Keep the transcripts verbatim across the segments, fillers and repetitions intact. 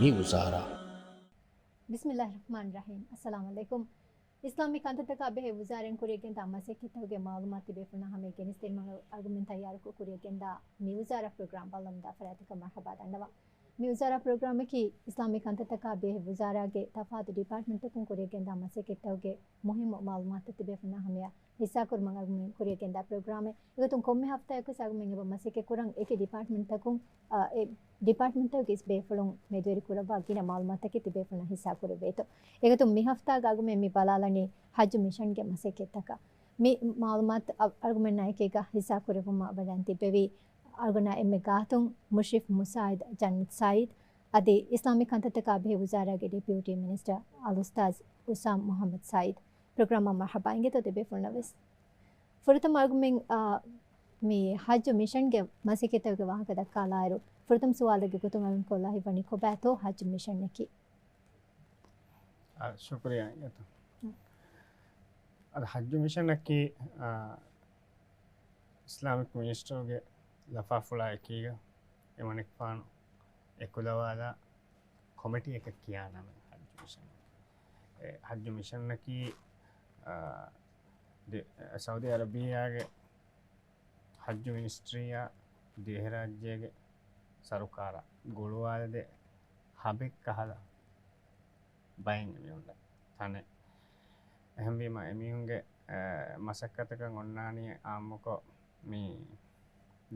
މި ވުޒާރާ. ބިސްމިއްލާހި ރަޙްމާނި ރަޙީމް. އައްސަލާމު ޢަލައިކުމް. އިސްލާމީ ކަންތައްތަކާ ބެހޭ ވުޒާރާއިން ކުރިޔަށްގެންދާ މަސައްކަތްތަކުގެ މަޢުލޫމާތު ތިބޭފުޅުންނާ ހަމަޔަށް ގެނެސްދިނުމަށް އަޅުގަނޑުމެން ތައްޔާރުކޮށް ކުރިޔަށްގެންދާ މި ވުޒާރާ ޕްރޮގްރާމް ބައްލަވަމުންދާ ފަރާތަކަށް މަރުޙަބާ ދަންނަވަން. މި ވުޒާރާ ޕްރޮގްރާމަކީ އިސްލާމީ ކަންތައްތަކާ ބެހޭ ވުޒާރާގެ ތަފާތު ޑިޕާޓްމަންޓްތަކުން ކުރިޔަށްގެންދާ މަސައްކަތްތަކުގެ މުހިއްމު މަޢުލޫމާތުތައް ތިބޭފުޅުންނާ ހަމަޔަށް ހިއްސާކުރުމަށް އަޅުގަނޑުމެން ކުރިޔަށްގެންދާ ޕްރޮގްރާމެއް. އެގޮތުން ކޮންމެ ހަފްތާއަކުވެސް އަޅުގަނޑުމެން އެބަ މަސައްކަތް ކުރަން އެކި ޑިޕާޓްމަންޓްތަކުން، އާ، އެ ޑިޕާޓްމަންޓްތަކުގެ އިސް ބޭފުޅުން މެދުވެރި ކުރައްވާ ގިނަ މަޢުލޫމާތުތަކެއް ތިބޭފުޅުންނަށް ހިއްސާ ކުރެވޭތޯ. އެގޮތުން މި ހަފްތާގަ އަޅުގަނޑުމެން މި ބަލާލަނީ ޙައްޖު މިޝަންގެ މަސައްކަތްތަކަށް. މި މަޢުލޫމާތު އަ-، އަޅުގަނޑުމެންނާ އެކީގަ ހިއްސާ ކުރެއްވުމަށް ވަޑައިގެން ތިއްބެވީ އަޅުގަނޑާ އެންމެ ގާތުން މުޝްރިފް މުސާޢިދު ޖަންނަތް ސަޢީދު، އަދި އިސްލާމީ ކަންތައްތަކާ ބެހޭ ވުޒާރާގެ ޑެޕިއުޓީ މިނިސްޓަރ އަލްއުސްތާޛު އުސާމް މުޙައްމަދު ސަޢީދު. ޕްރޮގްރާމަށް މަރުޙަބާ އިނގޭތޯ ދެބޭފުޅުންނަށް ވެސް. ފުރަތަމަ އަޅުގަނޑުމެން، އާ، މި ޙައްޖު މިޝަންގެ މަސައްކަތްތަކުގެ ވާހަކަ ދައްކާލާއިރު، ފުރަތަމަ ސުވާލެއްގެ ގޮތުން އަޅުގަނޑު ކޮށްލާ ހިތްވަނީ ކޮބާތޯ ޙައްޖު މިޝަނަކީ؟ އާ، ޝުކުރިއްޔާ އިނގޭތޯ. އަދި ޙައްޖު މިޝަނަކީ، އާ، އިސްލާމިކް މިނިސްޓަރުގެ ލަފާފުޅާ އެކީގަ އެމަނިކުފާނު އެކުލަވާލާ ކޮމިޓީއަކަށް ކިޔާ ނަމެއް ޙައްޖު މިޝަން. އެ ޙައްޖު މިޝަނަކީ، އާ، ދި-، ސައުދީ އަރަބިއްޔާގެ ޙައްޖު މިނިސްޓްރީއާ ދިވެހިރާއްޖޭގެ ސަރުކާރާ ގުޅުވާލަދޭ ހަބެއް ކަހަލަ ބައެއް އެމީހުންނަށް ތަނެއް. އެހެންވީމަ، އެމީހުންގެ، އެ، މަސައްކަތަކަށް އޮންނާނީ އާއްމުކޮށް މި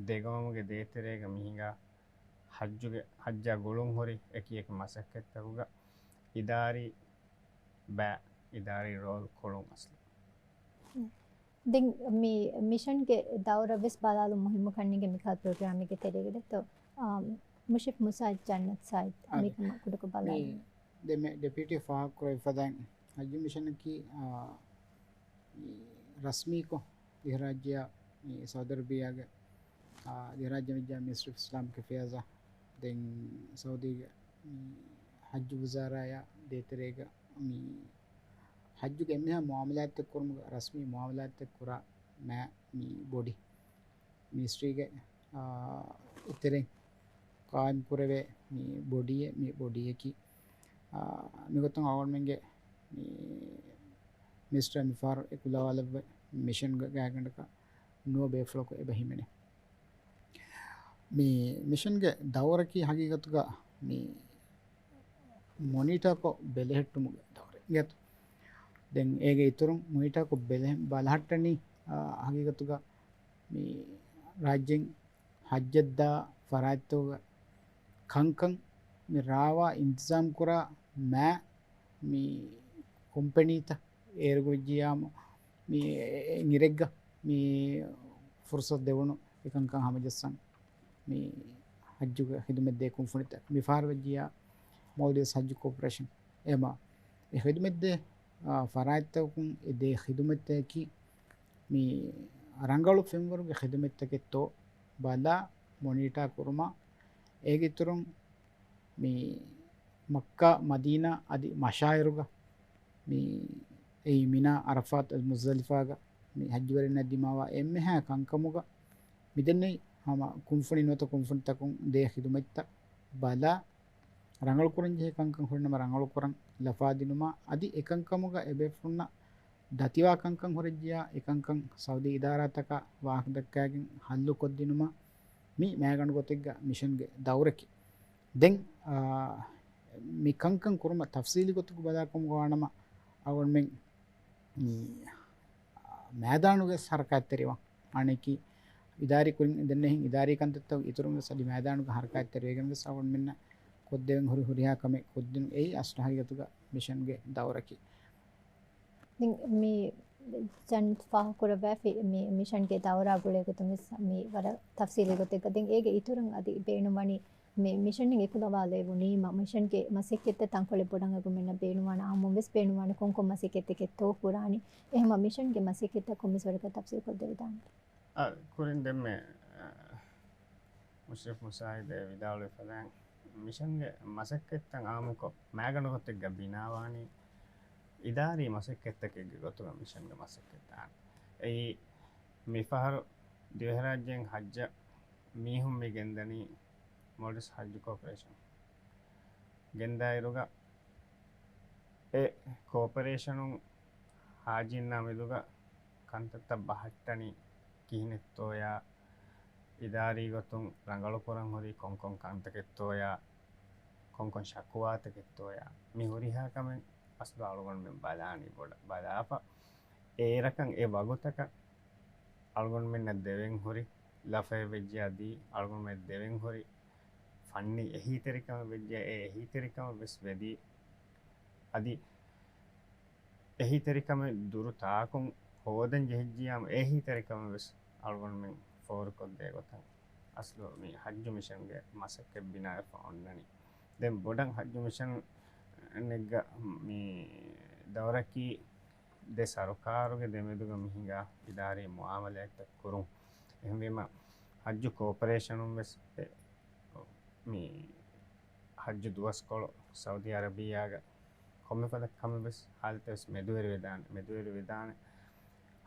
ދެގައުމުގެ ދޭތެރޭގަ މިހިނގާ ޙައްޖުގެ، ޙައްޖާ ގުޅުން ހުރި އެކި އެކި މަސައްކަތްތަކުގަ އިދާރީ ބައި، އިދާރީ ރޯލް ކުޅުން އަސްލު. ދެން މި މިޝަންގެ ދައުރަ ވެސް ބަލާލުން މުހިއްމު ކަންނޭނގެ މިކަހަލަ ޕްރޮގްރާމެއްގެ ތެރޭގަ ދެއްތޯ، އާ، މުޝްރިފް މުސާޢިދު ޖަންނަތް ސަޢީދު އާ، މިކަމަށް ކުޑަކޮށް ބަލާލަން. މި ދެމެ ޑެޕިއުޓީ ފާހަގަކުރެވިފަދައިން ޙައްޖު މިޝަނަކީ، އާ، މި ރަސްމީކޮށް ދިވެހިރާއްޖެއާ މި ސައުދި އަރަބިއްޔާގެ، އާ، ދިވެހިރާއްޖެ މިއްޒާ މިނިސްޓްރީ އޮފް އިސްލާމިކް އެފެއާޒާ ދެން ސައުދީގެ މި ޙައްޖު ވުޒާރާއާ ދޭތެރޭގަ މި ޙައްޖުގެ އެންމެހާ މުޢާމަލާތްތައް ކުރުމުގެ ރަސްމީ މުޢާމަލާތްތައް ކުރާ މި ބޮޑީ. މިނިސްޓްރީގެ، އާ، އެތެރެއިން ޤާއިމް ކުރެވޭ މި ބޮޑީއެއް، މި ބޮޑީއަކީ، އާ، މިގޮތުން އަޅުގަނޑުމެންގެ މި މިނިސްޓަރ މިފަހަރު އެކުލަވާލައްވަ މިޝަންގެ ގާތްގަނޑަކަށް ނުވަ ބޭފުޅަކު އެބަ ހިމެނޭ. މި މިޝަންގެ ދައުރަކީ ހަގީގަތުގަ މި މޮނީޓާކޮށް ބެލެހެއްޓުމުގެ ދައުރެއް އިނގޭތޯ. ދެން އޭގެ އިތުރުން މޮނީޓާކޮށް ބެލެ-، ބަލަހައްޓަނީ، އާ، ހަގީގަތުގަ މި ރާއްޖެއިން ޙައްޖަށްދާ ފަރާތްތަކުގެ ކަންކަން މި ރާވާ އިންތިޒާމް ކުރާ މާ މި ކޮމްޕެނީތައް އޭރުގަ ވެއްޖިއްޔާމު މި އެ-، އެ-، އިރެއްގަ މި ފުރުސަތު ދެވުނު އެކަންކަން ހަމަޖައްސަން މި ޙައްޖުގެ ޚިދުމަތްދޭ ކުންފުނިތައް މިފަހަރު ވެއްޖިއްޔާ މޯލްޑިވްސް ޙައްޖު ކޯޕަރޭޝަން އެމާ އެ ޚިދުމަތްދޭ، އާ، ފަރާތްތަކުން އެ ދޭ ޚިދުމަތްތަކަކީ މި ރަނގަޅު ފެންވަރުގެ ޚިދުމަތްތަކެއްތޯ ބަލާ މޮނީޓާ ކުރުމަށް އޭގެ އިތުރުން މި މައްކާ، މަދީނާ އަދި މަޝާއިރުގަ މި އެއީ މިނާ، އަރަފާތް އަދި މުޒްދަލިފާގަ މި ޙައްޖުވެރިންނަށް ދިމާވާ އެންމެހާ ކަންކަމުގަ މިދެންނެވި ހަމަ ކުންފުނި ނުވަތަ ކުންފުނިތަކުން ދޭ ޚިދުމަތްތައް ބަލާ ރަނގަޅުކުރަންޖެހޭ ކަންކަން ހުރިނަމަ ރަނގަޅުކުރަން ލަފާދިނުމާ އަދި އެކަންކަމުގަ އެބޭފުޅުންނަށް ދަތިވާ ކަންކަން ހުރެއްޖިޔާ އެކަންކަން ސައުދީ އިދާރާތަކާ ވާހަކަދައްކާގެން ޙައްލުކޮށްދިނުމަށް މި މައިގަނޑު ގޮތެއްގަ މިޝަންގެ ދައުރަކީ. ދެން، އާ، މި ކަންކަން ކުރުމަށް ތަފްސީލީ ގޮތުގަ ބަލާކަމުގަ ވާނަމަ އަޅުގަނޑުމެން މި، އާ، މައިދާނުގެ ހަރަކާތްތެރިވާން އަނެކީ އިދާރީ ކުރިން ދެންނެވި އިދާރީ ކަންތައްތައް އިތުރުން ވެސް އަދި މައިދާނުގަ ހަރަކާތްތެރިވެގެން ވެސް އަޅުގަނޑުމެންނަށް ކޮށްދެވެން ހުރި ހުރިހާ ކަމެއް ކޮށްދިނުން އެއީ އަސްލު ހަގީގަތުގަ މިޝަންގެ ދައުރަކީ. ދެން މި ޖަން ފާހަގަކުރައްވާފި މި މިޝަންގެ ދައުރާ ގުޅޭ ގޮތުން ވެސް މި ވަރަށް ތަފްސީލީ ގޮތެއްގަ ދެން އޭގެ އިތުރުން އަދި ބޭނުންވަނީ މި މިޝަން އެކުލަވާލެވުނީމަ މިޝަންގެ މަސައްކަތްތައް ތަންކޮޅެއް ބޮޑަށް އަގުމެންނަށް ބޭނުންވާނެ އާއްމުން ވެސް ބޭނުންވާނެ ކޮންކޮން މަސައްކަތްތަކެއްތޯ ކުރާނީ. އެހެމަ މިޝަންގެ މަސައްކަތްތައް ކޮންމެސް ވަރަކަށް ތަފްސީލްކޮށްދެވިދާނެ. އާ، ކުރިން ދެންމެ، އާ، މުޝްރިފް މުސާޢިދޭ ވިދާޅުވި ފަދައިން، މިޝަންގެ މަސައްކަތްތައް އާއްމުކޮށް މައިގަނޑު ގޮތެއްގަ ބިނާވާނީ އިދާރީ މަސައްކަތްތަކެއްގެ ގޮތުގަ މިޝަންގެ މަސައްކަތް ދާނެ. އެއީ، މިފަހަރު ދިވެހިރާއްޖޭން ޙައްޖަށް މީހުން މި ގެންދަނީ މޯލްޑިވްސް ޙައްޖު ކޯޕަރޭޝަން. ގެންދާއިރުގަ އެ ކޯޕަރޭޝަނުން ހާޖީންނާ މެދުގަ ކަންތައްތައް ބަހައްޓަނީ ކިހިނެއްތޯޔާ، އިދާރީ ގޮތުން ރަނގަޅުކުރަން ހުރީ ކޮންކޮން ކަންތަކެއްތޯޔާ، ކޮންކޮން ޝަކުވާތަކެއްތޯޔާ، މި ހުރިހާ ކަމެއް އަސްލު އަޅުގަނޑުމެން ބަލާނީ ބޮޑަށް ބަލާފަ. އޭރަކަށް އެ ވަގުތަކަށް އަޅުގަނޑުމެންނަށް ދެވެން ހުރި ލަފައެއް ވެއްޖެޔާ ދީ، އަޅުގަނޑުމެން ދެވެން ހުރި ފަންނީ އެހީތެރިކަމެއް ވެއްޖެ، އެ އެހީތެރިކަމެއް ވެސް ވެދީ. އަދި އެހީތެރިކަމެއް ދުރު ތާކުން ހޯދަން ޖެހިއްޖިޔާމު، އެހީތެރިކަމެއް ވެސް އަޅުގަނޑުމެން ފޯރުކޮށްދޭ ގޮތަށް އަސްލު މި ހައްޖު މިޝަންގެ މަސައްކަތް ބިނާވެފަ އޮންނަނީ. ދެން ބޮޑަށް ހައްޖު މިޝަން އެއްގަ މި ދައުރަކީ ދެ ސަރުކާރުގެ ދެމެދުގަ މި ހިނގާ އިދާރީ މުއާމަލާތްތައް ކުރުން. އެހެންވީމަ، ހައްޖު ކޯޕަރޭޝަނުން ވެސް އެ، މި ހައްޖު ދުވަސްކޮޅު ސައުދީ އަރަބިއްޔާގަ ކޮންމެ ފަދަ ކަމެއް ވެސް ހާލަތެއް ވެސް މެދުވެރިވެދާނެ، މެދުވެރިވެދާނެ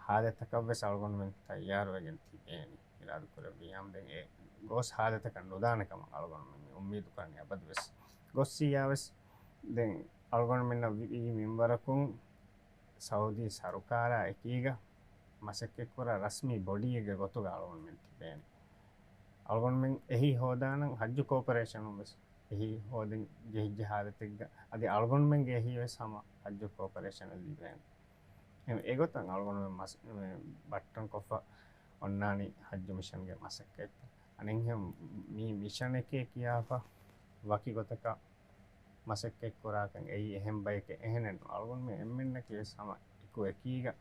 ހާލަތަކަށް ވެސް އަޅުގަނޑުމެން ތައްޔާރުވެގެން ތިބޭނީ. އިރާދަކުރެއްވިޔާމު ދެން އެ ގޯސް ހާލަތަކަށް ނުދާނެ ކަމަށް އަޅުގަނޑުމެން މި އުއްމީދު ކުރަނީ އަބަދު ވެސް. ގޮއްސިއްޔާ ވެސް ދެން އަޅުގަނޑުމެންނަށް ވީ މިންވަރަކުން ސައުދީ ސަރުކާރާ އެކީގަ މަސައްކަތްކުރާ ރަސްމީ ބޮޑީއެއްގެ ގޮތުގަ އަޅުގަނޑުމެން ތިބޭނެ. އަޅުގަނޑުމެން އެހީ ހޯދާނަން، ހައްޖު ކޯޕަރޭޝަނުން ވެސް އެހީ ހޯދަން ޖެހިއްޖެ ހާލަތެއްގަ އަދި އަޅުގަނޑުމެންގެ އެހީ ވެސް ހަމަ ހައްޖު ކޯޕަރޭޝަނަށް ލިބޭނެ. އެ، އެގޮތަށް އަޅުގަނޑުމެން މަސް-، މެ، ބައްޓަންކޮށްފަ އޮންނާނީ ހައްޖު މިޝަންގެ މަސައްކަތްތައް. އަނެއްހެން މި މިޝަނެކޭ ކިޔާފަ ވަކި ގޮތަކަށް މަސައްކަތްކުރާކަން އެއީ އެހެން ބަޔެކޭ. އެހެނެއްނު. އަޅުގަނޑުމެން އެންމެންނަކީ ވެސް ހަމަ އެކު އެކީގަ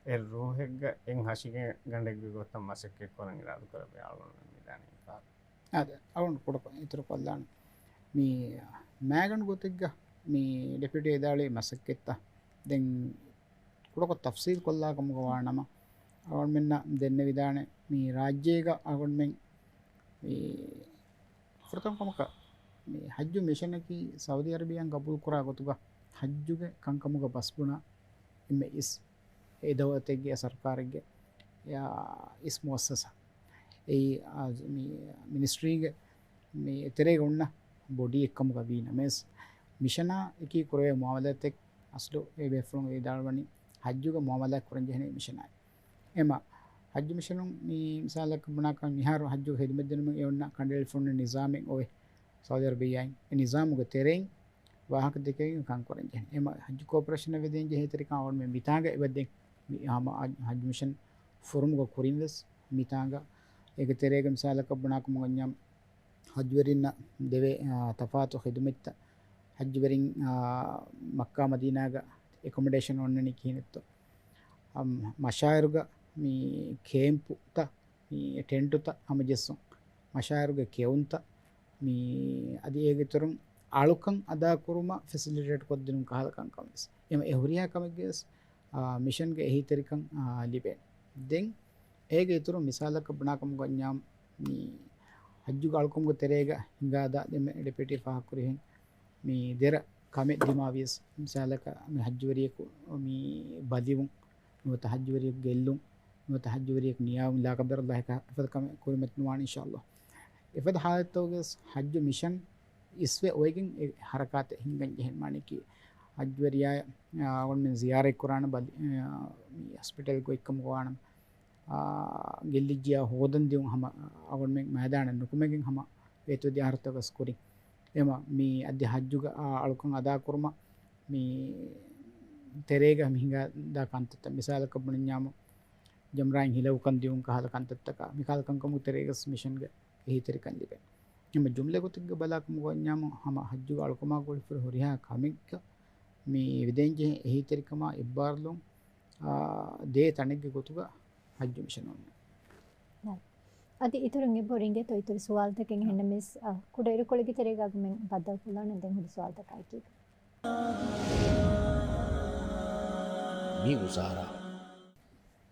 އެއް ރޫހެއްގަ އެއް ހަށިގަނޑެއްގެ ގޮތަށް މަސައްކަތްކުރަން އިރާދަކުރެއްވި އަޅުގަނޑުމެން މިދާނީ އެކަހަލަ. އާދެ، އަޅުގަނޑު ކުޑަކޮށް އިތުރު ކޮށްލާނަން. މި މައިގަނޑު ގޮތެއްގަ މި ޑެޕިއުޓީ ވިދާޅުވި މަސައްކަތްތައް ދެން ކުޑަކޮށް ތަފްސީލް ކޮށްލާ ކަމުގަ ވާނަމަ، އަޅުގަނޑުމެންނަށް ދެންނެވިދާނެ މި ރާއްޖޭގަ އަޅުގަނޑުމެން މި ފުރަތަމަ ކަމަކަށް މި ހައްޖު މިޝަނަކީ ސައުދީ އަރަބިއްޔާން ގަބޫލުކުރާ ގޮތުގަ ހައްޖުގެ ކަންކަމުގަ ބަސްބުނާ އެންމެ އިސް އެ ދައުލަތެއްގެ ސަރުކާރެއްގެ އާ، އިސް މުއައްސަސާ. އެއީ، އާ، މި މިނިސްޓްރީގެ މި ތެރޭގަ އޮންނަ ބޮޑީއެއް ކަމުގަ ވީ ނަމަވެސް، މިޝަނާ އެކީ ކުރެވޭ މުއާމަލާތެއް އަސްލު އެ ބޭފުޅުން ވިދާޅުވަނީ ހައްޖުގެ މުއާމަލާތް ކުރަން ޖެހެނީ މިޝަނާއި. އެމަ ހައްޖު މިޝަނުން މި މިސާލަކަށް ބުނާކަށް މިހާރު ހައްޖުގެ ހިދުމަތް ދިނުމަށް އެ އޮންނަ ކަނޑައެޅިފަ ނިޒާމެއް އޮވޭ ސައުދީ އަރަބިއްޔާއިން. އެ ނިޒާމުގެ ތެރެއިން ވާހަކަ ދެކެވިގެން ކަން ކުރަން ޖެހެނީ. އެމަ ހައްޖު ކޯޕަރޭޝަނަށް ވެދެން ޖެހޭ ތެރިކަން އަޅުގަނޑުމެން މިތާނގަ އެބަދޭ. މި ހަމަ ހައް-، ހައްޖު މިޝަން ފުރުމުގަ ކުރިން ވެސް މިތާނގަ އޭގެ ތެރޭގަ މިސާލަކަށް ބުނާކަމުގަ ވަންޏާ ހައްޖުވެރިންނަށް ދެވޭ، އާ، ތަފާތު ޚިދުމަތްތައް، ހައްޖުވެރިން، އާ، މައްކާ މަދީނާގަ އެކޮމޮޑޭޝަން އޮންނަނީ ކިހިނެއްތޯ؟ އަ، މަޝާއިރުގަ މި ކޭމްޕުތައް، މި ޓެންޓުތައް ހަމަޖެއްސުން، މަޝާއިރުގެ ކެއުންތައް، މި އަދި އޭގެ އިތުރުން އަޅުކަން އަދާކުރުމަށް ފެސިލިޓޭޓް ކޮށްދިނުން ކަހަލަ ކަންކަން ވެސް. އެމަ އެ ހުރިހާ ކަމެއްގެ ވެސް، އާ، މިޝަންގެ އެހީތެރިކަން، އާ، ލިބޭނެ. ދެން އޭގެ އިތުރުން މިސާލަކަށް ބުނާކަމުގަ ވަންޏާ މި ހައްޖުގެ އަޅުކަމުގެ ތެރޭގަ ހިނގާދާ ދެންމެ ޑެޕިއުޓީ ފާހަގަކުރިހެން މި ދެރަ ކަމެއް ދިމާވިޔަސް، މިސާލަކަށް މި ހައްޖުވެރިޔަކު މި ބަލިވުން، ނުވަތަ ހައްޖުވެރިޔަކު ގެއްލުން، ނުވަތަ ހައްޖުވެރިޔަކު ނިޔާވުން، ލާ ޤައްދަރަﷲ އެފަދަ ކަމެއް ކުރިމަތިނުވާނެ އިންޝާﷲ. އެފަދަ ހާލަތްތަކުގަސް ހައްޖު މިޝަން އިސްވެ އޮވެގެން އެ ހަރަކާތެއް ހިންގަން ޖެހެން މާނައަކީ ހައްޖުވެރިޔާ، އާ، އަޅުގަނޑުމެން ޒިޔާރަތް ކުރާނެ ބަލި-، އާ، މި ހޮސްޕިޓަލް ގޮތްކަމުގަ ވާނަމަ، އާ، ގެއްލިއްޖިޔާ ހޯދަން ދިޔުން ހަމަ އަޅުގަނޑުމެން މައިދާނަށް ނުކުމެގެން ހަމަ ވޭތުވެދިޔަ އަހަރުތަކަސް ކުރިން. އެމަ މި އަދި ހައްޖުގެ އާ އަޅުކަން އަދާކުރުމަށް މި ތެރޭގަ މި ހިނގާދާ ކަންތައްތައް މިސާލަކަށް ބުނަންޏާމު، ޖަމްރާއިން ހިލަވުކަން ދިޔުން ކަހަލަ ކަންތައްތަކާ، މިކަހަލަ ކަންކަމުގެ ތެރޭގަސް މިޝަންގެ އެހީތެރިކަން ލިބޭ. އެމަ ޖުމްލަ ގޮތެއްގަ ބަލާކަމުގަ ވަންޏާމު، ހަމަ ހައްޖުގެ އަޅުކަމާ ގުޅިފަ ހުރިހާ ކަމެއްގަ މި ވެދެންޖެހޭ އެހީތެރިކަމާ އެއްބާރުލުން، އާ، ދޭ ތަނެއްގެ ގޮތުގަ ހައްޖު މިޝަން އޮންނަ. އަދި އިތުރުން އެބަހުރި އިނގޭތޯ އިތުރު ސުވާލުތަކެއް އެހެންނަމަވެސް، އަ، ކުޑަ އިރުކޮޅެއްގެ ތެރޭގަ އަޅުގަނޑުމެން ބައްދަލުކޮށްލާނަ ދެން ހުރި ސުވާލުތަކާ އެކީގަ. މި ވުޒާރާ.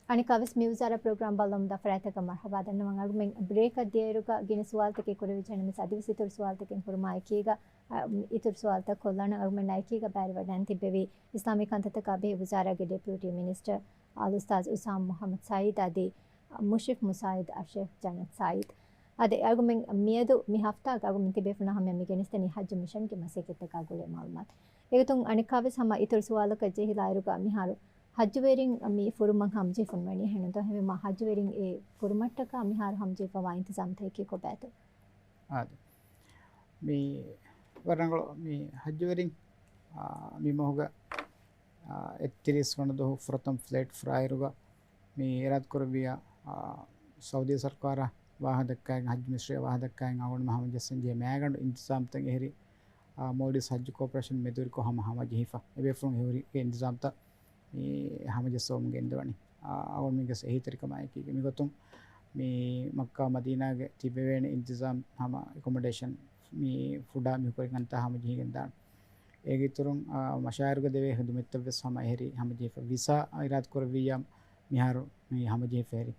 އަނެއްކާވެސް މި ވުޒާރާ ޕްރޮގްރާމް ބައްލަވަމުންދާ ފަރާތްތަކަށް މަރުޙަބާ ދަންނަވަން. އަޅުގަނޑުމެން ބްރޭކަށް ދިޔައިރުގަ ގިނަ ސުވާލުތަކެއް ކުރެވިއްޖެ ނަމަވެސް އަދިވެސް އިތުރު ސުވާލުތަކެއް ހުރުމާ އެކީގަ، އަ، އިތުރު ސުވާލުތައް ކޮށްލާނަން. އަޅުގަނޑުމެންނާ އެކީގަ ބައިވެވަޑައިގެން ތިއްބެވީ އިސްލާމީ ކަންތައްތަކާ ބެހޭ ވުޒާރާގެ ޑެޕިއުޓީ މިނިސްޓަރ އަލްއުސްތާޛް އުސާމް މުޙައްމަދު ސައީދު އަދި މުޝްރިފް މުސާއިދު އައްޝޭޚް ޖަނަތް ސައީދު. އާދެ، އަޅުގަނޑުމެން މިއަދު މި ހަފްތާގަ އަޅުގަނޑުމެން ތިބޭފުޅުންނާ ހަމަޔަށް މި ގެނެސްދެނީ ޙައްޖު މިޝަންގެ މަސައްކަތްތަކާ ގުޅޭ މަޢުލޫމާތު. އޭގެތުން އަނެއްކާވެސް ހަމަ އިތުރު ސުވާލަކަށް ޖެހިލާއިރުގަ މިހާރު ޙައްޖުވެރިން މި ފުރުމަށް ހަމަޖެހިފައިވަނީ އެހެންނުތޯ؟ އެހެންވީމާ ޙައްޖުވެރިން އެ ފުރުމަށްޓަކާ މިހާރު ހަމަޖެހިފައިވާ އިންތިޒާމްތަކަކީ ކޮބާތޯ؟ އާދެ. މި ވަރަށް ރަނގަޅު މި ޙައްޖުވެރިން، އާ، މި މަހުގެ، އާ، އެއްތިރީސް ވަނަ ދުވަހު ފުރަތަމަ ފްލައިޓް ފުރާއިރުގަ މި އިރާދަކުރެއްވިއްޔާ، އާ، ސައުދީ ސަރުކާރާ ވާހަކަދައްކާއިގެން، ޙައްޖު މިނިސްޓްރީއާ ވާހަކަދައްކާއިގެން އަޅުގަނޑުމެން ހަމަޖެއްސަން ޖެހޭ މައިގަނޑު އިންތިޒާމްތައް އެހެރީ، އާ، މޯލްޑިވްސް ޙައްޖު ކޯޕަރޭޝަން މެދުވެރިކޮށް ހަމަ ހަމަޖެހިފަ. އެބޭފުޅުން އެހުރި އެ އިންތިޒާމްތައް މި ހަމަޖެއްސަވަމުން ގެންދަވަނީ. އާ، އަޅުގަނޑުމެންގެ އެހީތެރިކަމާއެކީގަ މިގޮތުން މި މައްކާ މަދީނާގެ ތިބެވޭނެ އިންތިޒާމް ހަމަ އެކޮމޮޑޭޝަން މި ފުޑާ މި ހުކުރި ކަންތާ ހަމަޖެހިގެންދާނެ. އޭގެ އިތުރުން، އާ، މަޝާއިރުގެ ދެވޭ ޚިދުމަތްތައްވެސް ހަމަ އެހެރީ ހަމަޖެހިފަ. ވިސާ އިރާދަކުރެއްވިއްޔާ މިހާރު މި ހަމަޖެހިފަ އެހެރީ.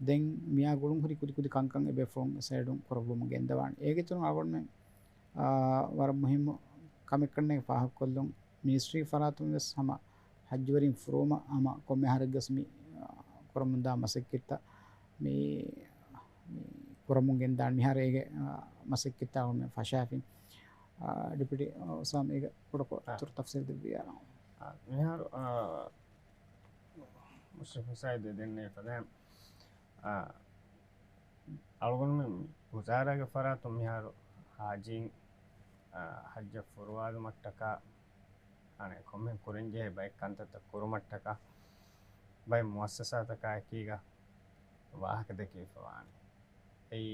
ދެން މިއާ ގުޅުން ހުރި ކުދި ކުދި ކަންކަން އެބޭފުޅުން ސައިޑުން ކުރައްވަމުން ގެންދަވާނެ. އޭގެ އިތުރުން އަޅުގަނޑުމެން، އާ، ވަރަށް މުހިއްމު ކަމެއް ކަންނޭނގެ ފާހަގަކޮށްލުން، މިނިސްޓްރީ ފަރާތުން ވެސް ހަމަ ޙައްޖުވެރިން ފުރުވުމަށް ހަމަ ކޮންމެ އަހަރެއްގަސް މި، އާ، ކުރަމުންދާ މަސައްކަތްތައް މި، މި ކުރަމުން ގެންދާނެ. މިހާރު އޭގެ، އާ، މަސައްކަތްތައް އަޅުގަނޑުމެން ފަށާފިން. އާ، ޑެޕިއުޓީ އުސާމް އޭގެ ކުޑަކޮށް އާ. އިތުރު ތަފްސީލް ދެއްވިއްޔާ. އާ، މިހާރު، އާ، މުޝްރިފް ހުސައިން ދެންނެވި ފަދައިން، އާ، އަޅުގަނޑުމެން ވުޒާރާގެ ފަރާތުން މިހާރު ޙާޖީން، އާ، ޙައްޖަށް ފުރުވާލުމަށްޓަކާ، އަނެއް ކޮންމެ ކުރަންޖެހޭ ބައެއް ކަންތައްތައް ކުރުމަށްޓަކާ ބައެއް މުއައްސަސާތަކާ އެކީގަ ވާހަކަ ދެކެވިފަވާނެ. އެއީ،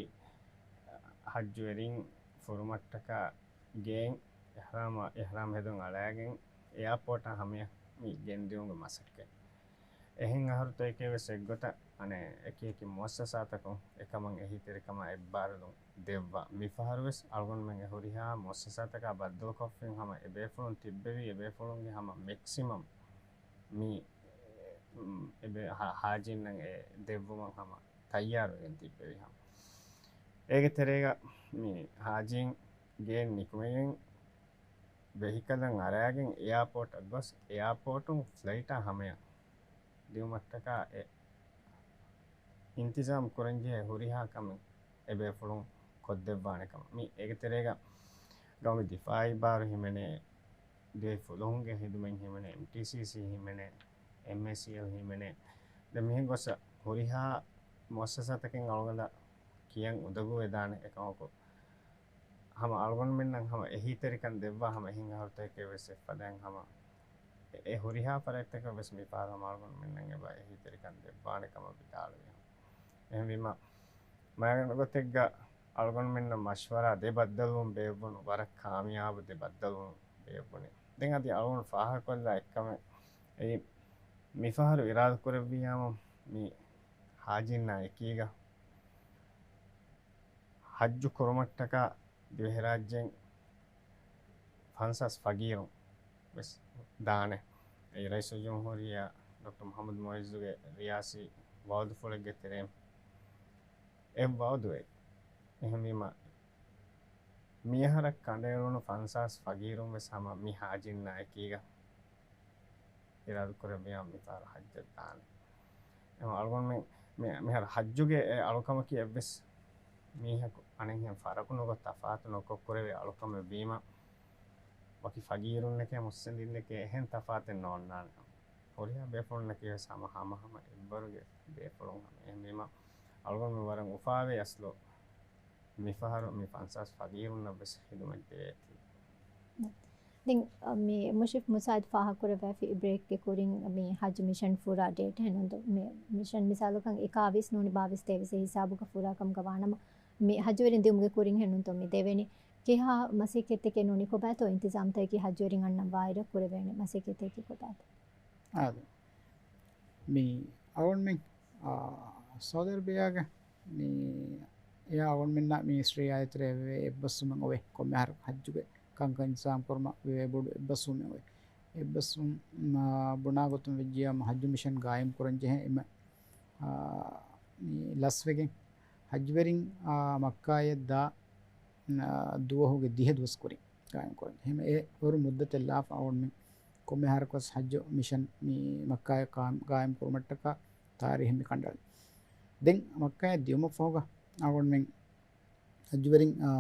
ޙައްޖުވެރިން ފުރުމަށްޓަކާ ގެއިން އިޙްރާމާ، އިޙްރާމް ހެދުން އަޅައިގެން އެއާޕޯޓާ ހަމަޔަށް މި ގެންދިއުމުގެ މަސައްކަތް. އެހެން އަހަރުތަކެކޭ ވެސް އެއްގޮތަށް އަނެއް އެކި އެކި މުއައްސަސާތަކުން އެކަމަށް އެހީތެރިކަމާ އެއްބާރުލުން ދެއްވާ. މިފަހަރު ވެސް އަޅުގަނޑުމެން އެ ހުރިހާ މުއައްސަސާތަކާ ބައްދަލުކޮށްފިން ހަމަ އެބޭފުޅުން ތިއްބެވި އެބޭފުޅުންގެ ހަމަ މެކްސިމަމް މި، އެބޭ-، ހާ-، ހާޖީންނަށް އެ ދެއްވުމަށް ހަމަ ތައްޔާރުވެގެން ތިއްބެވި ހަމަ. އޭގެ ތެރޭގަ މި ހާޖީން ގެއިން ނިކުމެގެން ވެހިކަލަށް އަރާގެން އެއާޕޯޓަށް ގޮސް، އެއާޕޯޓުން ފްލައިޓާ ހަމަޔަށް ދިއުމަށްޓަކާ އެ އިންތިޒާމް ކުރަންޖެހޭ ހުރިހާ ކަމެއް އެބޭފުޅުން ކޮށްދެއްވާނެ ކަމަށް. މި އޭގެ ތެރޭގަ ގައުމީ ދިފާއީ ބާރު ހިމެނޭ، ދިވެހި ފުލުހުންގެ ހިދުމަތް ހިމެނޭ، އެމްޓީސީސީ ހިމެނޭ، އެމްއޭސީއެލް ހިމެނޭ. ދެން މިހެން ގޮސް ހުރިހާ މުއައްސަސާތަކެއް އަޅުގަނޑަށް ކިޔަން އުނދަގޫވެދާނެ އެކަމަކު، ހަމަ އަޅުގަނޑުމެންނަށް ހަމަ އެހީތެރިކަން ދެއްވާ ހަމަ އެހެން އަހަރުތަކެކޭ ވެސް އެއްފަދައިން ހަމަ އެ، އެ ހުރިހާ ފަރާތްތަކަށް ވެސް މިފަހަރު ހަމަ އަޅުގަނޑުމެންނަށް އެބަ އެހީތެރިކަން ދެއްވާނެ ކަމަށް ވިދާޅުވި. އެހެންވީމަ، މައިގަނޑު ގޮތެއްގަ އަޅުގަނޑުމެންނަށް މަޝްވަރާ ދެ ބައްދަލުވުން ބޭއްވުނު، ވަރަށް ކާމިޔާބު ދެ ބައްދަލުވުން ބޭއްވުނީ. ދެން އަދި އަޅުގަނޑު ފާހަގަކޮށްލާ އެއްކަމެއް، އެއީ މިފަހަރު އިރާދަކުރެއްވިއްޔާމު މި ހާޖީންނާ އެކީގަ ޙައްޖު ކުރުމަށްޓަކާ ދިވެހިރާއްޖޭން ފަންސާސް ފަގީރުން ވެސް ދާނެ. އެއީ ރައީސުލްޖުމްހޫރިއްޔާ ޑޮކްޓަރ މުޙައްމަދު މުޢިއްޒުގެ ރިޔާސީ ވަޢުދުފުޅެއްގެ ތެރެއިން އެއް ވަޢުދުއެއް. އެހެންވީމަ، މިއަހަރަށް ކަނޑައެޅުނު ފަންސާސް ފަގީރުން ވެސް ހަމަ މި ހާޖީންނާ އެކީގަ އިރާދަކުރެއްވިޔާ މިފަހަރު ޙައްޖަށް ދާނެ. އެހެން އަޅުގަނޑުމެން މި-، މިހާރު ޙައްޖުގެ އެ އަޅުކަމަކީ އެއްވެސް މީހަކު އަނެއްހެން ފަރަކު ނުކޮށް، ތަފާތު ނުކޮށް ކުރެވޭ އަޅުކަމެއް ވީމަ، ވަކި ފަގީރުންނެކޭ މުއްސަނދިންނެކޭ އެހެން ތަފާތެއް ނޯންނާނެ. ހުރިހާ ބޭފުޅުންނަކީ ވެސް ހަމަ، ހަމަ ހަމަ އެއްވަރުގެ ބޭފުޅުން ހަމަ. އެހެންވީމަ، އަޅުގަނޑުމެން ވަރަށް އުފާވޭ އަސްލު މިފަހަރު މި ފަންސާސް ފަގީރުންނަށް ވެސް ޚިދުމަތް ދެވޭތީ. ދެން، އަ، މި މުޝްރިފް މުސާއިދު ފާހަގަކުރައްވައިފި ބްރޭކްގެ ކުރިން މި ޙައްޖު މިޝަން ފުރާ ޑޭޓް ހެންނުންތޯ؟ މި މިޝަން މިސާލަކަށް އެކާވީސް ނޫނީ ބާވީސް ތޭވީސް އެ ހިސާބުގަ ފުރާ ކަމުގަ ވާނަމަ، މި ޙައްޖުވެރިން ދިއުމުގެ ކުރިން ހެންނުންތޯ މި ދެވެނީ؟ ކިހާ މަސައްކަތްތަކެއް ނޫނީ ކޮބާތޯ އިންތިޒާމްތަކަކީ ޙައްޖުވެރިން އަންނަން ވާއިރަށް ކުރެވޭނެ މަސައްކަތްތަކަކީ ކޮބާތޯ؟ އާދެ. މި އަޅުގަނޑުމެން، އާ، ސައުދި އަރަބިއާގެ މި އެއާ އަޅުގަނޑުމެންނާ މިނިސްޓްރީއާ އެތެރޭ ވެވޭ އެއްބަސްވުމެއް އޮވޭ. ކޮންމެ އަހަރަކު ޙައްޖުގެ ކަންކަން އިންތިޒާމް ކުރުމަށް ވެވޭ ބޮޑު އެއްބަސްވުމެއް އޮވޭ. އެއްބަސްވުމަށް ބުނާ ގޮތުން ވެއްޖިއްޔާ ޙައްޖު މިޝަން ގާއިމް ކުރަން ޖެހޭ އެންމެ، އާ، މި ލަސްވެގެން ޙައްޖުވެރިން، އާ، މައްކާއަށް ދާ، އާ، ދުވަހުގެ ދިހަ ދުވަސް ކުރިން ގާއިމް ކުރަން. އެހެން އެ ވަރު މުއްދަތެއް ލާފަ އަޅުގަނޑުމެން ކޮންމެ އަހަރަކުވެސް ޙައްޖު މިޝަން މި މައްކާއަށް ގާއިމް، ގާއިމް ކުރުމަށްޓަކާ ތާރީހެއް މި ކަނޑައަޅަނީ. ދެން މައްކާއަށް ދިޔުމަށްފަހުގަ އަޅުގަނޑުމެން ހައްޖުވެރިން، އާ،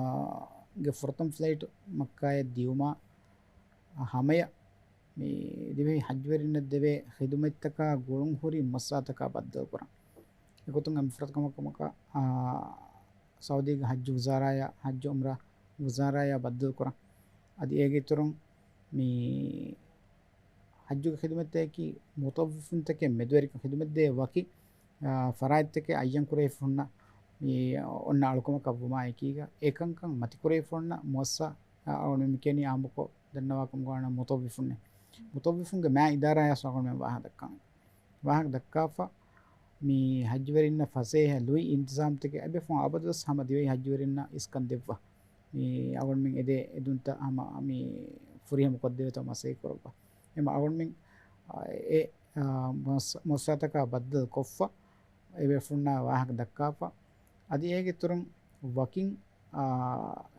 ގެ ފުރަތަމަ ފްލައިޓް މައްކާޔަށް ދިޔުމާ ހަމަޔަށް މި ދިވެހި ހައްޖުވެރިންނަށް ދެވޭ ޚިދުމަތްތަކާ ގުޅުންހުރި މައްސަލަތަކާ ބައްދަލުކުރަން. އެގޮތުން އެންމެ ފުރަތަމަ ކަމަކަށް، އާ، ސައުދީގެ ހައްޖު ވުޒާރާޔާ، ހައްޖު އުމްރާ ވުޒާރާޔާ ބައްދަލުކުރަން. އަދި އޭގެ އިތުރުން މި ހައްޖުގެ ޚިދުމަތްތަކަކީ މުތައްވިފުންތަކެއް މެދުވެރިކޮށް ޚިދުމަތްދޭ ވަކި، އާ، ފަރާތްތަކެއް އައްޔަން ކުރެވިފަ ހުންނަ މި އޮންނަ އަޅުކަމަކަށް ވުމާ އެކީގަ އެކަންކަން މަތިކުރެވިފަ ހުންނަ މުއައްސަ، އާ، އަޅުގަނޑު މި ކިޔަނީ އާއްމުކޮށް ދަންނަވާކަމުގަ ވާނަ މުތައްވިފުންނޭ. މުތައްވިފުންގެ މާ އިދާރާޔާސް އަޅުގަނޑުމެން ވާހަކަ ދައްކާނެ. ވާހަކަ ދައްކާފަ، މި ހައްޖުވެރިންނަށް ފަސޭހަ ލުއި އިންތިޒާމްތަކެއް އެބޭފުޅުން އަބަދުވެސް ހަމަ ދިވެހި ހައްޖުވެރިންނަށް އިސްކަން ދެއްވާ. މި އަޅުގަނޑުމެން އެދޭ އެދުންތައް ހަމަ މި ފުރިހަމަ ކޮށްދެވޭތޯ މަސައްކަތް ކުރައްވާ. އެމަ އަޅުގަނޑުމެން، އާ، އެ، އާ، މަސް-، މައްސަލަތަކާ ބައްދަލު ކޮށްފަ، އެބޭފުޅުންނާ ވާހަކަ ދައްކާފަ، އަދި އޭގެ އިތުރުން ވަކިން، އާ،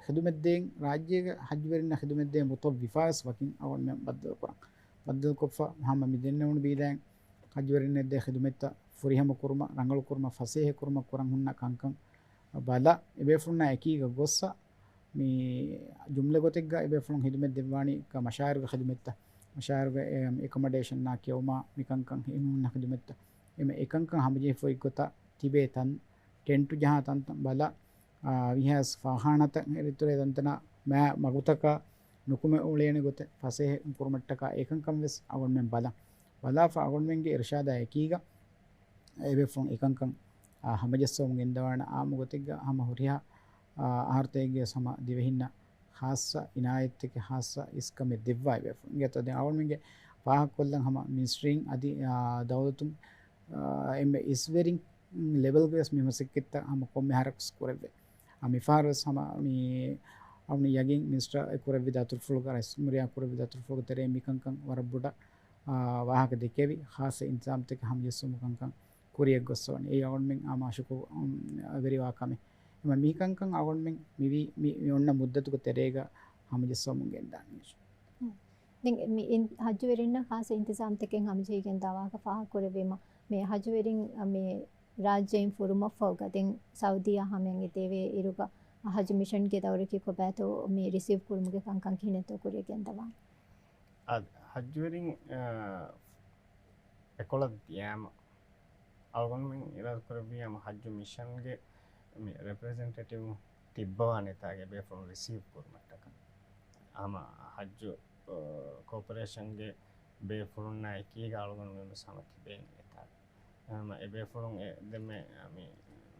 ޚިދުމަތްދޭން، ރާއްޖޭގެ ހައްޖުވެރިންނަށް ޚިދުމަތްދޭން މުތައްވިފާވެސް ވަކިން އަޅުގަނޑުމެން ބައްދަލުކުރަން. ބައްދަލުކޮށްފަ ހަމަ މި ދެންނެވުނު ބީދާއިން ހައްޖުވެރިންނަށް ދޭ ޚިދުމަތްތައް ފުރިހަމަ ކުރުމަށް، ރަނގަޅު ކުރުމަށް، ފަސޭހަ ކުރުމަށް ކުރަން ހުންނަ ކަންކަން ބަލާ، އެބޭފުޅުންނާ އެކީގަ ގޮއްސަ، މި ޖުމްލަ ގޮތެއްގަ އެބޭފުޅުން ޚިދުމަތް ދެއްވާނީ ކަ މަޝާއިރުގެ ޚިދުމަތްތައް، މަޝާއިރުގެ، އެ، އެކޮމަޑޭޝަންއާ ކެއުމާ މިކަންކަން ހިމެނުން ހުންނަ ޚިދުމަތްތައް. އެމަ އެކަންކަން ހަމަޖެހިފައި ގޮތަށް ތިބޭ ތަން، ޓެންޓު ޖަހާ ތަންތަން ބަލާ، އާ، ވީހާވެސް ފާޚާނާތައް އެރިތުރޭ ތަންތަނާ މާ މަގުތަކާ ނުކުމެ އުޅޭނެ ގޮތެއް ފަސޭހަ ކުރުމަށްޓަކާ އެކަންކަން ވެސް އަޅުގަނޑުމެން ބަލަން. ބަލާފަ އަޅުގަނޑުމެންގެ އިރުޝާދާ އެކީގަ އެބޭފުޅުން އެކަންކަން، އާ، ހަމަޖައްސަވަމުން ގެންދަވާނެ އާއްމު ގޮތެއްގަ ހަމަ ހުރިހާ، އާ، އަހަރުތަކެއްގެ ވެސް ހަމަ ދިވެހިންނަށް ޚާއްޞަ އިނާޔަތްތަކެއް ޚާއްޞަ އިސްކަމެއް ދެއްވާ އެބޭފުޅުން. އިނގޭތޯ ދެން އަޅުގަނޑުމެންގެ ފާހަގަކޮށްލަން ހަމަ މިނިސްޓްރީން އަދި، އާ، ދައުލަތުން، އާ، އެންމެ އިސްވެރިން ލެވެލްގެ ވެސް މި މަސައްކަތްތައް ހަމަ ކޮންމެ އަހަރަކުވެސް ކުރެއްވޭ. އާ، މިފަހަރު ވެސް ހަމަ މި އަޅުގަނޑު ޔަގީން މިނިސްޓަރ ކުރެއްވި ދަތުރުފުޅުގަ، ރައީސްޖުމްހޫރިއްޔާ ކުރެއްވި ދަތުރުފުޅުގެ ތެރެއިން މިކަންކަން ވަރަށް ބޮޑަށް، އާ، ވާހަކަ ދެކެވި، ޚާއްޞަ އިންތިޒާމްތަކެއް ހަމަޖެއްސުމު ކަންކަން ކުރިޔަށް ގޮއްސަވަނީ. އެއީ އަޅުގަނޑުމެން ހަމަ ޝުކުރު، އުން، ވެރިވާ ކަމެއް. އެމަ މި ކަންކަން އަޅުގަނޑުމެން މިވީ، މި، މި އޮންނަ މުއްދަތުގެ ތެރޭގަ ހަމަޖެއްސަވަމުން ގެންދާނީ. ދެން މި އިން-، ހައްޖުވެރިންނަށް ޚާއްޞަ އިންތިޒާމްތަކެއް ހަމަޖެހިގެން ދާ ވާހަކަ ފާހަގަކުރެއްވީމަ، މި ހައްޖުވެރިން މި ރާއްޖެއިން ފުރުމަށްފަހުގަ ދެން ސައުދީއަށް ހަމަޔަށް އެދެވޭ އިރުގަ ހައްޖު މިޝަންގެ ދައުރަކީ ކޮބާތޯ މި ރިސީވް ކުރުމުގެ ކަންކަން ކިހިނެއްތޯ ކުރިޔަށް ގެންދަވާން. އަދި ހައްޖުވެރިން، އާ، އެކޮޅަށް ދިޔާމަ އަޅުގަނޑުމެން އިރާދަކުރެއްވީ ހަމަ ހައްޖު މިޝަންގެ މި ރެޕްރެޒެންޓޭޓިވް ތިއްބަވާނެތާ އެބޭފުޅުން ރިސީވް ކުރުމަށްޓަކާ. ހަމަ ހައްޖު، އާ، ކޯޕަރޭޝަންގެ ބޭފުޅުންނާ އެކީގަ އަޅުގަނޑުމެން ވެސް ހަމަ ތިބޭނީ އެތާގަ. ހަމަ އެބޭފުޅުން އެ ދެންމެ މި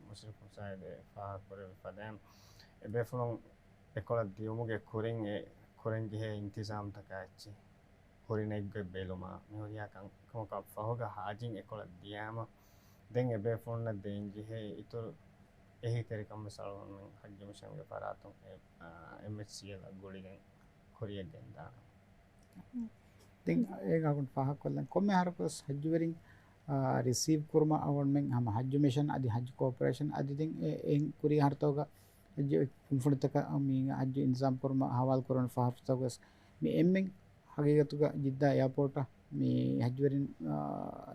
މުޝްރިފް ހުސައިދެ ފާހަގަކުރެއްވި ފަދައިން އެބޭފުޅުން އެކޮޅަށް ދިޔުމުގެ ކުރިން އެ ކުރަންޖެހޭ އިންތިޒާމްތަކާ އެއްޗެއް ކުރިނެއްގޮތް ބެލުމާ، މި ހުރިހާ ކަންކަމަކާ ފަހުގަ ހައްޖުން އެކޮޅަށް ދިޔާމަ، ދެން އެބޭފުޅުންނަށް ދޭންޖެހޭ އިތުރު އެހީތެރިކަން ވެސް އަޅުގަނޑުމެން ހައްޖު މިޝަންގެ ފަރާތުން އެ، އާ، އެމްއެޗްސީއެލްއަށް ގުޅިގެން ކުރިޔަށް ގެންދާނަން. ދެން އޭގަ އަޅުގަނޑު ފާހަގަކޮށްލަން ކޮންމެ އަހަރަކުވެސް ހައްޖުވެރިން، އާ، ރިސީވް ކުރުމަށް އަޅުގަނޑުމެން ހަމަ ހައްޖު މިޝަން އަދި ހައްޖު ކޯޕަރޭޝަން އަދި ދެން އެ، އެ ކުރީ އަހަރުތަކުގަ ހައްޖު ކުންފުނިތަކަށް މި ހައްޖު އިންތިޒާމް ކުރުމަށް ހަވާލު ކުރެވުނު ފަހަރުތަކުވެސް މި އެންމެން ހަގީގަތުގަ ޖިއްދާ އެއާޕޯޓަށް މި ހައްޖުވެރިން، އާ،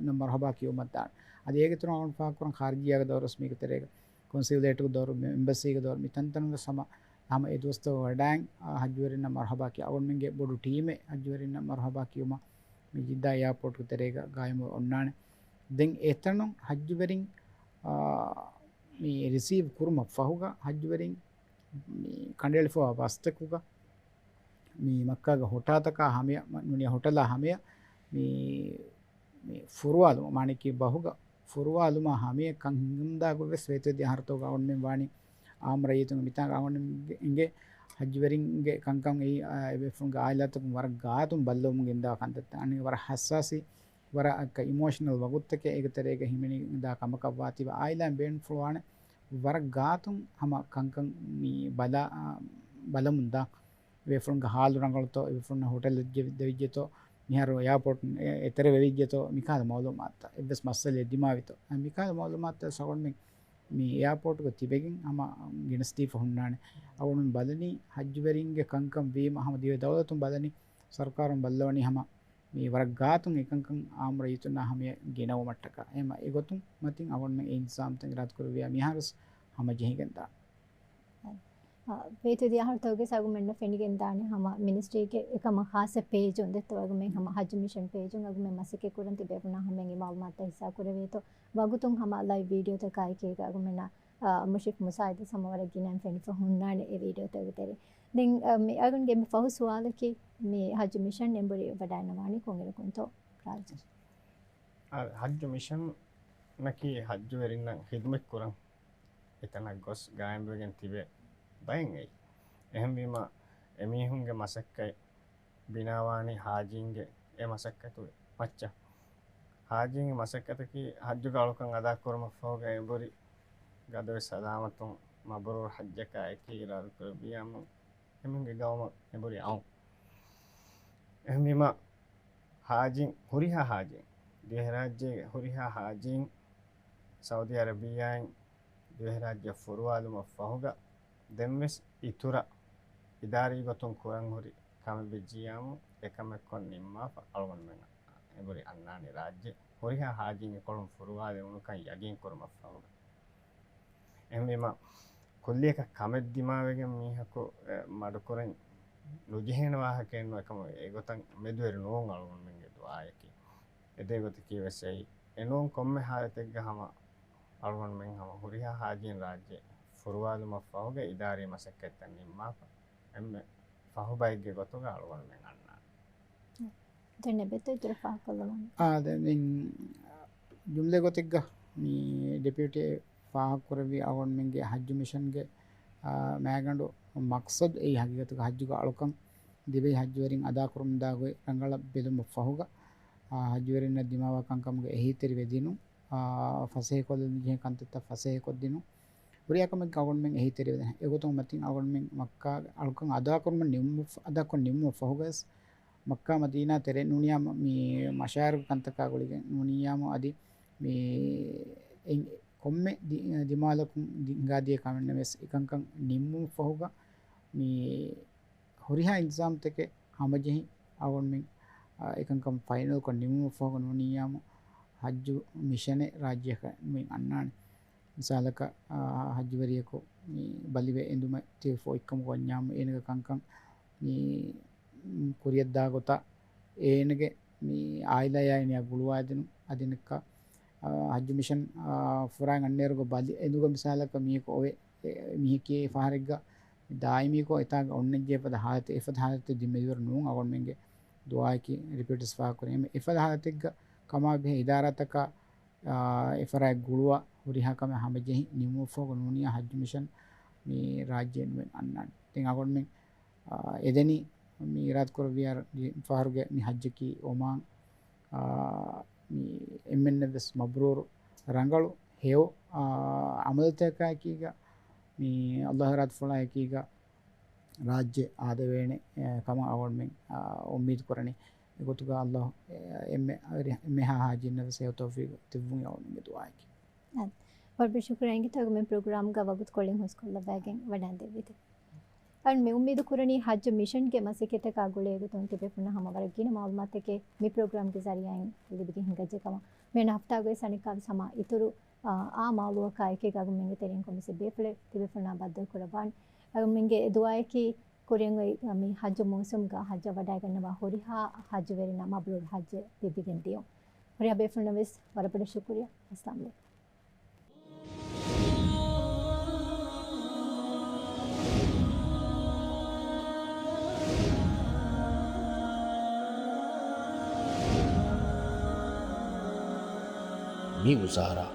ނަށް މަރުހަބާ ކިޔުމަށް ދާނެ. އަދި އޭގެ އިތުރުން އަޅުގަނޑު ފާހަގަކުރަން ޚާރިޖިއްޔާގެ ދައުރުވެސް މީގެ ތެރޭގަ ކޮންސިއުލޭޓުގެ ދައުރު، މި އެމްބަސީގެ ދައުރު، މި ތަންތަނުގެ ހަމަ، ހަމަ އެ ދުވަސްތަކު ވަޑައިން، އާ، ހައްޖުވެރިންނަށް މަރުހަބާ ކިޔާ އަޅުގަނޑުމެންގެ ބޮޑު ޓީމެއް ހައްޖުވެރިންނަށް މަރުހަބާ ކިޔުމަށް މި ޖިއްދާ އެއާޕޯޓުގެ ތެރޭގަ ގާއިމުވެ އޮންނާނެ. ދެން އެތަނުން ހައްޖުވެރިން، އާ، މި ރިސީވް ކުރުމަށް ފަހުގަ ހައްޖުވެރިން މި ކަނޑައެޅިފައިވާ ބަސްތަކުގަ މި މައްކާގެ ހޮޓާތަކާ ހަމަޔަށް، ނޫނީ ހޮޓަލާ ހަމަޔަށް މި، މި ފުރުވާލުމަށް، މާނައަކީ ބަހުގަ ފުރުވާލުމާ ހަމަޔަށް ކަން ހިނގުމުންދާ ގޮތް ވެސް ވޭތުވެދިޔަ އަހަރުތަކުގަ އަޅުގަނޑުމެން ވާނީ އާއްމު ރައްޔިތުންގެ މިތާނގަ އަޅުގަނޑުމެންގެ ހައްޖުވެރިންގެ ކަންކަން އެއީ، އާ، އެބޭފުޅުންގެ އާއިލާތަކުން ވަރަށް ގާތުން ބައްލަވަމުން ގެންދާ ކަންތައްތައް. އަނެއް ވަރަށް ހައްސާސީ، ވަރަށް އެއްކަ އިމޯޝަނަލް ވަގުތުތަކެއް އޭގެ ތެރޭގަ ހިމެނިދާ ކަމަކަށް ވާތީވެ އާއިލާއިން ބޭނުންފުޅުވާނެ ވަރަށް ގާތުން ހަމަ ކަންކަން މި ބަލާ، އާ، ބަލަމުންދާ. އެބޭފުޅުންގެ ހާލު ރަނގަޅުތޯ، އެބޭފުޅުންނަށް ހޮޓެލް ދެވިއްޖެތޯ، މިހާރު އެއާޕޯޓް އެ-، އެތެރެ ވެވިއްޖެތޯ، މިކަހަލަ މައުލޫމާތުތައް އެއްވެސް މައްސަލައެއް ދިމާވިތޯ. އެ މިކަހަލަ މައުލޫމާތުތައް އަޅުގަނޑުމެން މި އެއާޕޯޓުގަ ތިބެގެން ހަމަ ގެނެސްދީފަ ހުންނާނެ. އަޅުގަނޑުމެން ބަލަނީ ހައްޖުވެރިންގެ ކަންކަން ވީމަ ހަމަ ދިވެހި ދައުލަތުން ބަލަނީ، ސަރުކާރުން ބައްލަވަނީ ހަމަ މި ވަރަށް ގާތުން އެކަންކަން އާއްމު ރައްޔިތުންނާ ހަމަޔަށް ގެނައުމަށްޓަކާ. އެހެންމަ އެގޮތުން މަތިން އަޅުގަނޑުމެން އެ އިންތިޒާމްތައް އިރާދަކުރެއްވިޔާ މިހާރުވެސް ހަމަޖެހިގެންދާނެ. އާ، ވޭތުވެދިޔަ އަހަރުތަކުގެ އަގުމެންނަށް ފެނިގެންދާނެ ހަމަ މިނިސްޓްރީގެ އެކަމަށް ޚާއްޞަ ޕޭޖުން ދެއްތޯ އަގުމެން ހަމަ ހައްޖު މިޝަން ޕޭޖުން އަގުމެން މަސައްކަތް ކުރަން ތިބޭފުޅުންނާ ހަމައިން އެ މައުލޫމާތުތައް ހިއްސާ ކުރެވޭތޯ. ވަގުތުން ހަމަ ލައިވް ވީޑިއޯތަކާއެކީގަ އަގުމެންނަށް، އާ، މުޝްރިފް މުސާއިދު ހަމަ ވަރަށް ގިނައިން ފެނިފަ ހުންނާނެ އެ ވީޑިއޯތަކުގެ ތެރެއިން. ދެން، އާ، މި އަގުންގެ މި ފަހު ސުވާލަކީ މި ހައްޖު މިޝަން އެނބުރި ވަޑައިންނަވާނީ ކޮންއިރަކުންތޯ ރާޖް؟ އާ، ހައްޖު މިޝަން އަކީ ހައްޖުވެރިންނަށް ޚިދުމަތް ކުރަން އެތަނަށް ގޮސް ގާއިމްވެގެން ތިބޭ ބައެއް އެއީ. އެހެންވީމަ، އެމީހުންގެ މަސައްކަތް ބިނާވާނީ ހާޖީންގެ އެ މަސައްކަތުގެ މައްޗަށް. ހާޖީންގެ މަސައްކަތަކީ ހައްޖުގެ އަޅުކަން އަދާކުރުމަށްފަހުގަ އެނބުރި ގަދަވެސް ސަލާމަތުން މަބްރޫރު ހައްޖަކާ އެކީ އިރާދަކުރެއްވިޔާމު، އެމީހުންގެ ގައުމަށް އެނބުރި އައުން. އެހެންވީމަ، ހާޖީން، ހުރިހާ ހާޖީން، ދިވެހިރާއްޖޭގެ ހުރިހާ ހާޖީން ސައުދީ އަރަބިއްޔާއިން ދިވެހިރާއްޖެއަށް ފުރުވާލުމަށްފަހުގަ، ދެންވެސް އިތުރަށް އިދާރީ ގޮތުން ކުރަން ހުރި ކަމެއް ވެއްޖިއްޔާމު، އެކަމެއްކޮށް ނިންމާފަ އަޅުގަނޑުމެން އެނބުރި އަންނާނެ ރާއްޖެ. ހުރިހާ ހާޖީން އެކޮޅުން ފުރުވާލެވުނުކަން ޔަގީންކުރުމަށްފަހުގަ. އެހެންވީމަ، ކުއްލިއަކަށް ކަމެއް ދިމާވެގެން މީހަކު، އެ، މަޑުކުރަން ނުޖެހޭނެ ވާހަކައެއްނު އެކަމު އެގޮތަށް މެދުވެރި ނޫން އަޅުގަނޑުމެންގެ ދުޢާއަކީ. އެދޭ ގޮތަކީ ވެސް އެއީ. އެނޫން ކޮންމެ ހާލަތެއްގަ ހަމަ އަޅުގަނޑުމެން ހަމަ ހުރިހާ ހާޖީން ރާއްޖެ ފުރުވާލުމަށްފަހުގަ އިދާރީ މަސައްކަތްތައް ނިންމާފަ އެންމެ ފަހުބައެއްގެ ގޮތުގަ އަޅުގަނޑުމެން އަންނާނެ. ދެން އެބައޮތްތޯ އިތުރަށް ފާހަގަކޮށްލަވާން. އާ، ދެން މި ޖުމްލަ ގޮތެއްގަ މި ޑެޕިއުޓީ ފާހަގަކުރެއްވި އަޅުގަނޑުމެންގެ ހައްޖު މިޝަންގެ، އާ، މައިގަނޑު މަޤްޞަދު އެއީ ހަގީގަތުގަ ހައްޖުގެ އަޅުކަން ދިވެހި ހައްޖުވެރިން އަދާކުރަމުންދާ ގޮތް ރަނގަޅަށް ބެލުމަށްފަހުގަ، އާ، ހައްޖުވެރިންނަށް ދިމާވާ ކަންކަމުގެ އެހީތެރިވެދިނުން، އާ، ފަސޭހަކޮށްލަންޖެހޭ ކަންތައްތައް ފަސޭހަކޮށްދިނުން، ހުރިހާ ކަމެއްގަ އަޅުގަނޑުމެން އެހީތެރިވެދޭނެ. އެގޮތުން މަތިން އަޅުގަނޑުމެން މައްކާ އަޅުކަން އަދާކުރުމަށް ނިމުމަށް، އަދާކޮށް ނިމުމަށްފަހުގަވެސް މައްކާ މަދީނާ ތެރޭ ނޫނިއްޔާމު މި މަޝާއިރުގެ ކަންތަކާ ގުޅިގެން ނޫނިއްޔާމު އަދި މި އެ-، ކޮންމެ ދި-، ދިމާލަކުން ދި-، ހިނގާދިޔަ ކަމެއްނަމަވެސް އެކަންކަން ނިންމުމަށްފަހުގަ މި ހުރިހާ އިންތިޒާމްތަކެއް ހަމަޖެހި އަޅުގަނޑުމެން، އާ، އެކަންކަން ފައިނަލްކޮށް ނިމުމަށްފަހުގަ ނޫނިއްޔާމު ހައްޖު މިޝަނެއް ރާއްޖެއަކަށް މި އަންނާނެ. މިސާލަކަށް، އާ، ހައްޖުވެރިޔަކު މި ބަލިވެ އެނދުމަށް ތިބި ފޯތްކަމަކު ވަންޏާމު އޭނަގެ ކަންކަން މި، މް، ކުރިއަށްދާ ގޮތަށް އޭނަގެ މި އާއިލާޔާ އޭނަޔާ ގުޅުވާދިނުން އަދި އަނެއްކާ، އާ، ހައްޖު މިޝަން، އާ، ފުރާން އަންނައިރުގަ ބަލި އެނދުގަ މިސާލަކަށް މީހަކު އޮވެ، އެ، މީހަކީ އެ ފަހަރެއްގަ ދާއިމީކޮށް އެތާގަ އޮންނަންޖެހޭ ފަދަ ހާލަތެއް، އެފަދަ ހާލަތެއް ދިން މެދުވެރި ނޫން އަޅުގަނޑުމެންގެ ދުޢާއަކީ ރިޕީޓްވެސް ފާހަގަކުރޭ. އެފަދަ ހާލަތެއްގަ ކަމާބެހޭ އިދާރާތަކާ އާ، އެފަރާތް ގުޅުވާ ހުރިހާ ކަމެއް ހަމަޖެހި ނިމުމަށްފަހުގަ ނޫނިއްޔާ ހައްޖު މިޝަން މި ރާއްޖެ އެންމެން އަންނާނެ. ދެން އަޅުގަނޑުމެން، އާ، އެދެނީ މި އިރާދަކުރެއްވިޔާ ފަހަރުގެ މި ހައްޖަކީ އޮމާން، އާ، މި އެންމެންނަށްވެސް މަބްރޫރު ރަނގަޅު ހެޔޮ، އާ، ޢަމަލުތަކާއެކީގަ މި ﷲ އިރާދަފުޅާއެކީގަ ރާއްޖެ އާދެވޭނެ، އެ، ކަމަށް އަޅުގަނޑުމެން، އާ، އުއްމީދު ކުރަނީ. އެގޮތުގަ ﷲ، އެ، އެންމެ، އެންމެހާ ހާޖީންނަށް ވެސް ހެޔޮ ތައުފީޤު ދެއްވުން އަޅުގަނޑުމެންގެ ދުޢާއަކީ. އާދެ. ވަރަށް ބޮޑަށް ޝުކުރިއްޔާ އިނގިތަ އަޅުގަނޑުމެން ޕްރޮގްރާމްގަ ވަގުތުކޮޅެއް ހުސްކޮށްލައްވައިގެން ވަޑައިގެންދެވީތީ. އަޅުގަނޑު މި އުއްމީދު ކުރަނީ ހައްޖު މިޝަންގެ މަސައްކަތަކާ ގުޅޭ ގޮތުން ތިބޭފުޅުންނަށް ހަމަ ވަރަށް ގިނަ މަޢުލޫމާތުތަކެއް މި ޕްރޮގްރާމްގެ ޒަރީޢާއިން ލިބިގެން ހިނގައްޖެ ކަމަށް. މިއަންނަ ހަފްތާގައި އަނެއްކާވެސް ހަމަ އިތުރު، އާ، އާ މައުޟޫޢަކާ އެކީގަ އަޅުގަނޑުމެންގެ ތެރެއިން ކޮންމެސް ބޭފުޅެއް ތިބޭފުޅުންނާ ބައްދަލުކުރައްވާނެ. އަޅުގަނޑުމެންގެ އެ ދުޢާއަކީ ކުރިއަށް އޮތް މި ހައްޖު މޫސުމްގަ ހައްޖަށް ވަޑައިގަންނަވާ ހުރިހާ ހައްޖުވެރިންނަށް މަބްރޫރު ހައްޖެއް ލިބިގެން ދިޔުން. ހުރިހާ ބޭފުޅުންނަށް ވެސް ވަރަށް ބޮޑަށް ޝުކުރިއްޔާ. އައްސަލާމް ޢަލައިކުމް. މި ވުޒާރާ